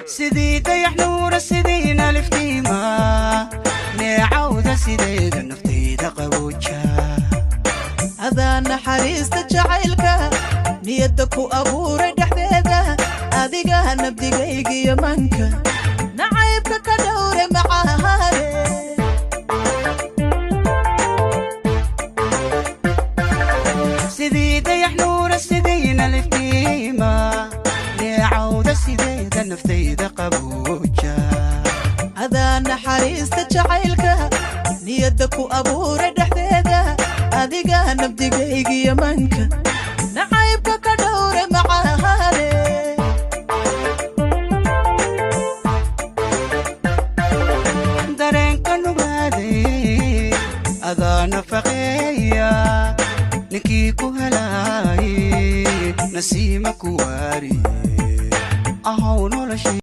Sidii dayax nuura, sidii naliftiima, neecawda sideeda naftayda qabooja. Adaa naxariista jacaylka niyadda ku abuuray dhexdeeda, adiga nabdigaygiyo manka nacaybka ka dhowre macahaare. Sidii dayax nuura, sidii naliftiima, neecawda sideeda naftayda qabooja. Adaa naxariista jacaylka niyadda ku abuuray dhexdeeda, adiga nabdigaygiyo manka nacaybka ka dhowre macahaare. Dareenka nugaaday adaa nafaqeeya, ninkii ku helaaye nasiima ku waariye ahow noloshay.